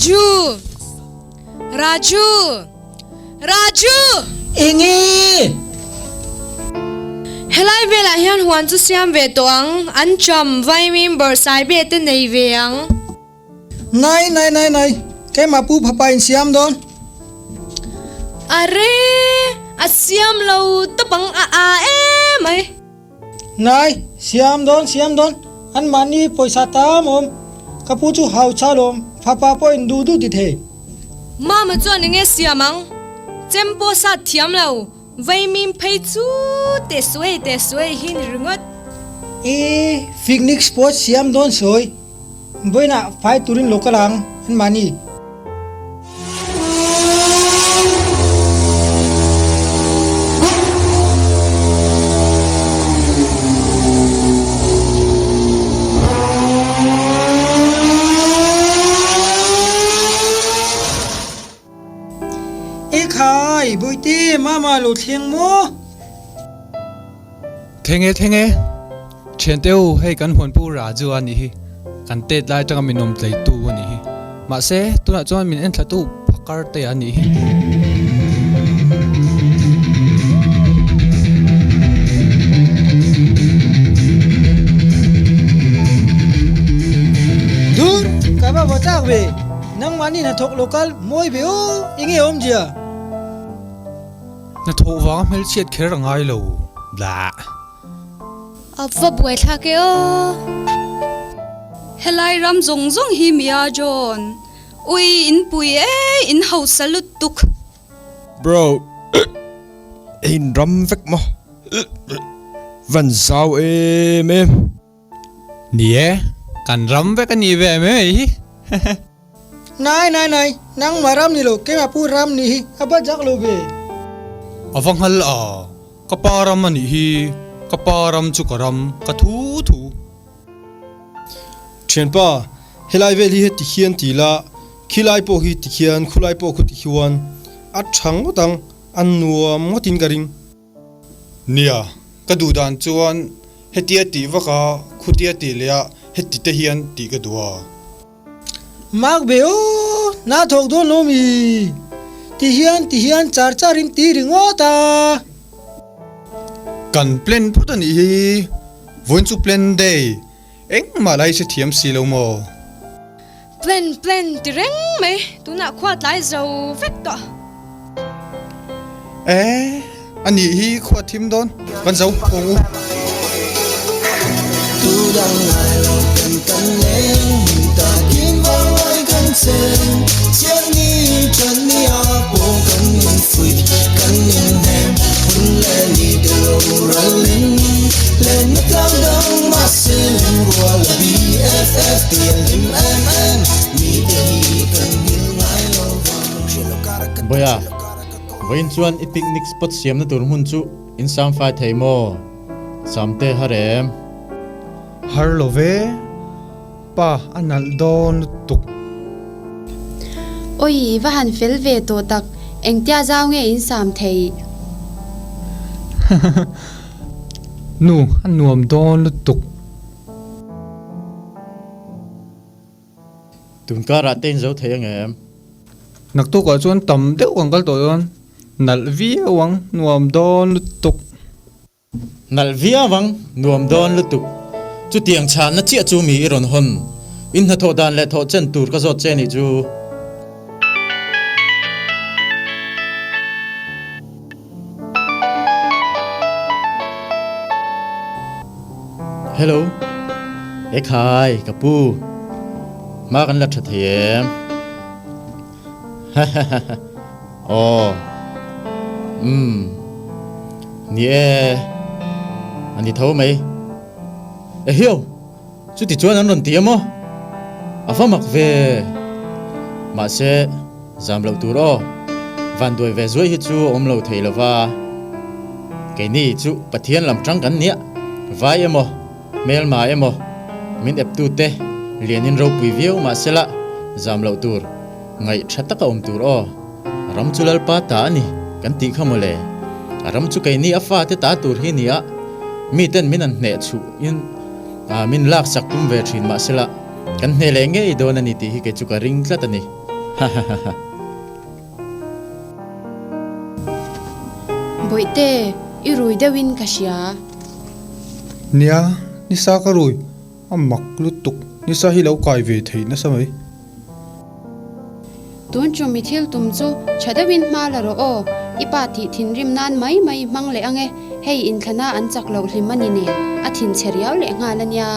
Raju! Raju! Raju! Enge? Helai velah hian huan chu siam ve tawh ang, an cham, vaimim, bawrhsaibe te nei ve ang. Nai nai nai nai, keimah pu phapa in siam dawn. Are! A siam lo tawp ang a a emai. Nai, siam dawn siam dawn, an mahni pawisa tam awm, ka pu chu hau chal awm, fapa pawh in duh duh ti thei. Mama chuan enge siam ang? Chem pawh sat thiam lo, vaimim phei chu teh suai teh suai hi ni ringawt. E, picnic spot siam dawn sawi, vawiinah fai turin lo kal ang, an mahni. Ekhai, Bawihte, Mama lo thleng maw? Thleng e, thleng e. Thiante u, hei kan huanpu Raju a nih hi. Kan tet lai atanga min awm tleitu a nih hi. Mahse, tunah chuan min enthlatu phakar te a nih hi. Dur, ka va va chak ve. Nangmahni hnathawk local mawi ve aw, enge awmzia? Hnathawh vanga hmelchhiat kher a ngai lo, blah. A va buaithlak e aw. Helai ram zawng zawng hi Mia John, ui in pui e, in hausa lutuk. Bro, in ram vek maw? Van zau em em. Ni e, kan ram vek a nih ve mai hi. Nai nai nai, nangmah ram ni lo, keimah pu ram nih hi a bat zak lo ve. A va nghal a, ka pa ram a nih hi, ka pa ram chu ka ram, ka thu thu. Thianpa, helai vel hi heti khian ti la, khilai pawh hi ti khian, khulai pawh khu ti khian a tha ngawt ang, a nuam ngawtin ka ring. Nia, ka duh dan chuan hetia tih vak a, khutia tih leh a heti te hian tih ka duh a. Mark ve aw, na thawk dawn lo mi? Ti hian ti hian char char in ti ringawt a. Kan plan phawt a nih hi, vawiin chu plan day, engmah lai hre thiam si lo maw? Plan plan ti reng mai, tunah khua tlai zo vek tawh. E, a nih hi khua thim dawn, kan zo kawng u. Boya, vawiin chuan i picnic spot siamna tur hmun chu in sam fai thei maw? Samte har em? Har lo ve, pa a nalh dawn lutuk. Awi, va han fel ve tawh tak, engtia zau nge in sam theih? Nu, a nuam dawn lutuk. Tun karah te in zo thei ang em? Naktukah chuan tam deuh kan kal tawh dawn, nalh viau ang, nuam dawn lutuk. Nalh viau ang, nuam dawn lutuk. Chutiang chhanna chiah chu mi i rawn hawn. In hnathawh dan leh thawh chen tur ka zawt che nih chu. Hello, Ekhai, ka pu. Hma kan la tha thei em? Aw. Umm. Ni e. A ni tho mai. Ehiau! Chuti chuan an rawn ti a maw? A va mak ve. Mahse, zam loh tur aw. Van duai ve zuai hi chu a awm lo thei lo va. Keini chu Pathian lam tang kan nia. Vai emaw, hmelma emaw, min eptute lianin ropui viau mahsela zam loh tur, ngaih tha taka awm tur aw. Ram chu Lalpa ta a ni kan tih kha mawle. A ram chu keini a fate ta tur hi nia, miten min an hneh chhuh in min lak sak tum ve thin mahsela kan hneh leh ngei dawn a ni tih hi kei chu ka ring tlat a ni. Hahahaha. Bawihte, i rui deuhin ka hria. Nia, nisa ka rui. A mak lutuk, nisa hi lo kai ve theih nasa mai. Tun chu mi thil tum chu tha deuhin hma la rawh aw, i pa tih thinrim nan mai mai hmang leh ang e, hei inthlana an chak loh hlim a ni nen, a thinchhe riau leh nghal a nia.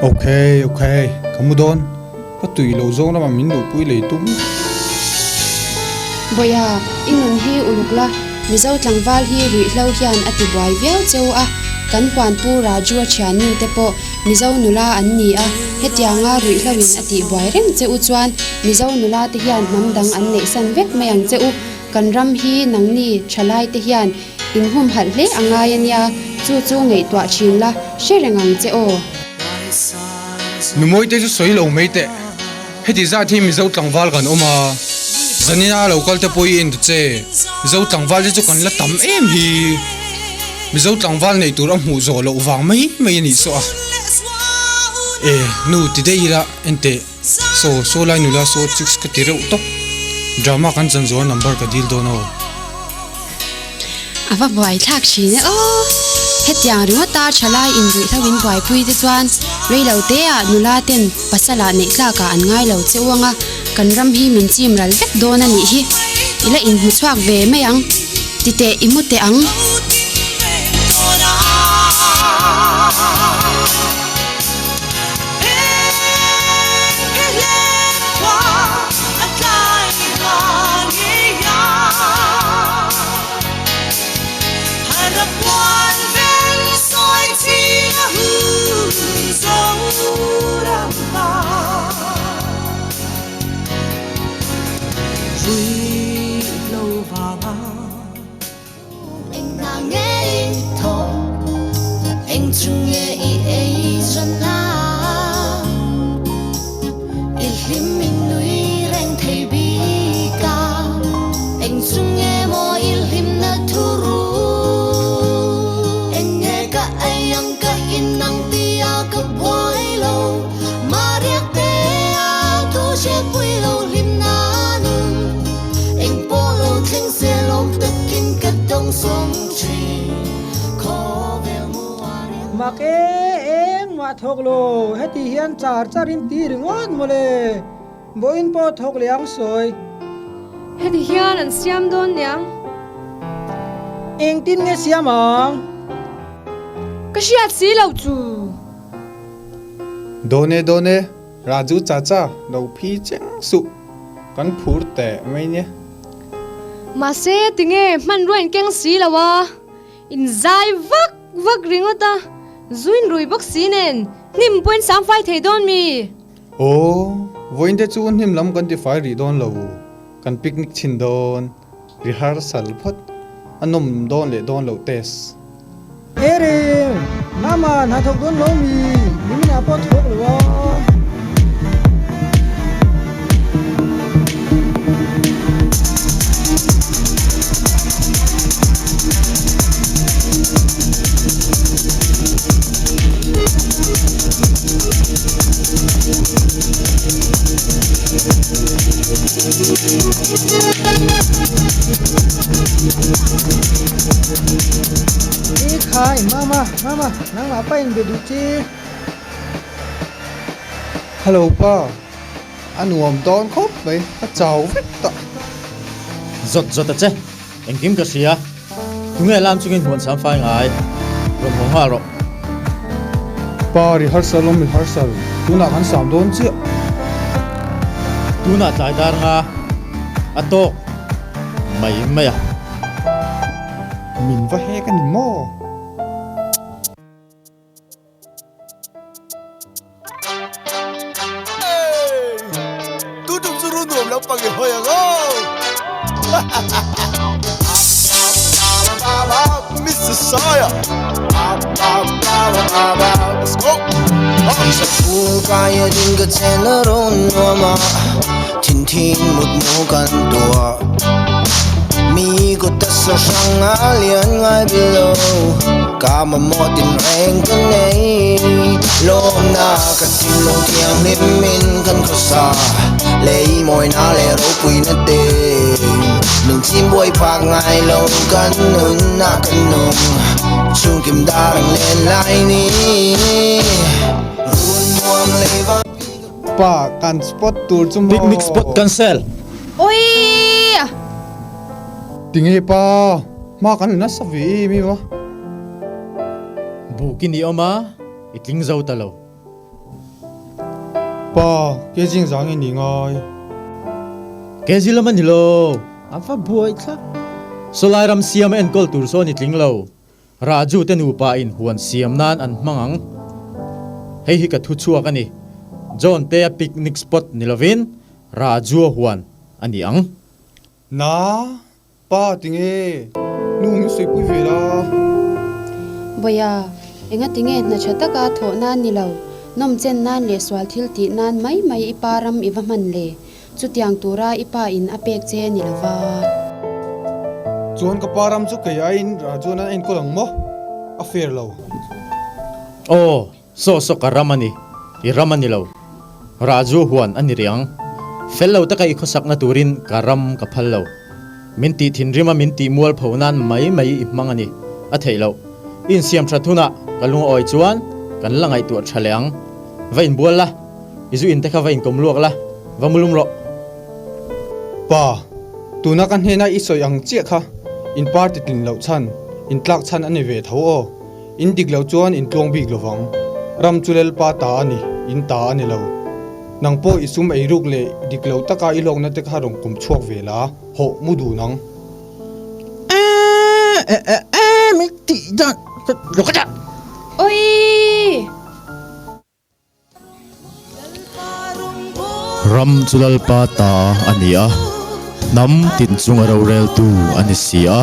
Ok, ok, ka mu dawn, ka tui lo zawng lamah min luhpui lei tum. Bawiha, i nun hi uluk la, Mizo tlangval hi ruihhlo hian a ti buai viau cheu a, kan huan Pu Raju a thiannu te pawh Mizo nula an ni a, hetianga ruihhlo in a tih buai reng che u chuan Mizo nula te hian hnam dang an neihsan vek mai ang che u, kan ram hi nangni thalai te hian in humhalh hle a ngai a nia, chu chu ngaihtuah thin la hre reng ang che aw. Numawi te chu sawi lo mai teh, heti zat hi Mizo tlangval kan awm a, zanina lo kal te pawh i en ta che, Mizo tlangval te chu kan la tam em hi. Mizo tlangval neih tur a hmuh zawh loh vang mai mai a nih saw a. E, nu ti daih ila enteh, saw saw lai nula saw chicks ka ti reuh tawp. Drama kan chan zawh a number ka dil dawn aw. A va buai thlak thin e aw. Hetiang ringawta thalai inruihhlo in buaipui te chuan reilo te ah nula ten pasal ah neih tlak ah an ngai lo che u anga kan ram hi min chim ral vek dawn a nih hi. I la inhmu chhuak ve mai ang. Titeh i mu teh ang. Mak e, engmah thawk lo, heti hian char char in ti ringawt mawle, vawiin pawh thawk leh ang sawi. Heti hian an siam dawn niang. Engtin nge siam ang? Ka hriat si lo chu. Dawn e, dawn e, Raju chacha lo phi cheng suh, kan phur teh mai nia. Mahse tinge hmanrua in keng si lo a, in zai vak vak ringawt a, zu in rui bawk si nen hnim pawh in sang fai thei dawn mi? Aw, vawiin te chu hnim lam kan ti fai rih dawn lo, kan picnic chhin dawn. Rehearsal phawt a nawm dawn leh dawn loh test. Ere, Mama hna thawk dawn lo mi, nimin ah pawh thawk lo a. E khai, Mama, Mama, nangmah pa in be duh che. Hello pa, a nuam dawn khawp mai, ka chau vek ta. Zawt zawt a che, engkim ka hria. Tunge lam chungin huan sam fai ngai, rawn haw nghal rawh. Pa rehearsal awm rehearsal, tunah kan sam dawn chiah. Tunah tlai dar nga a tawk mai mai a. Min va hek a ni maw? Lei mawina leh ropuina te Min chim buai phak ngai lo kan nunah kan nung Chhungkim dar ang len lai ni Run nuam lei va pi ka Pa kan spot tur chu maw? Picnic spot cancel. Awii! Tinge pa, hma kan la nasa ve em em a. Bukin i awm a, i tling zo ta lo. Pa, kg zang i ni ngai. Kg lam a ni lo. A va buai thlak. Sawlai ram siam a enkawl tur sawn i tling lo. Raju te nupa in huan siam nan an hmang ang. Hei hi ka thu chhuak a ni. John te a picnic spot ni lovin Raju a huan a ni ang. Na, Pa tinge nu min sawi pui ve la. Bawia, enga tinge hna tha taka thawh nan ni lo, nawm chen nan leh sual thil tih nan mai mai i pa ram i va hman le, chutiang tura i pa in a pek che ni lo va. Chuan ka pa ram chu kei aiin Rajuan an enkawl ang maw? A fair lo. Aw, Saw saw ka ram a ni, i ram a ni lo. Raju huan a ni rih ang. Fel lo taka i khawsakna turin ka ram ka phal lo. Min tih thinrima min tih mual pho nan mai mai i hmang a ni. A theih loh. I insiam that hunah ka lungawi chuan kan la ngaihtuah tha leh ang. Va inbual la, i zu inte kha va inkawm luak la, va mulum rawh. Pa, tuna ka hnena i sawi ang chiah kha in party tlin loh chhan, in tlak chhan a ni ve tho aw. In dik loh chuan in tluang bik lovang. Ram chu Lalpa ta a ni, in ta a ni lo. Nang pawh i sum ei ruk leh dik lo taka i hlawkna te kha rawn kum chhuak ve la, hawh mu dun ang. Oii! Ram chu Lalpa ta a ni a, hnam tin chunga roreltu a ni si a.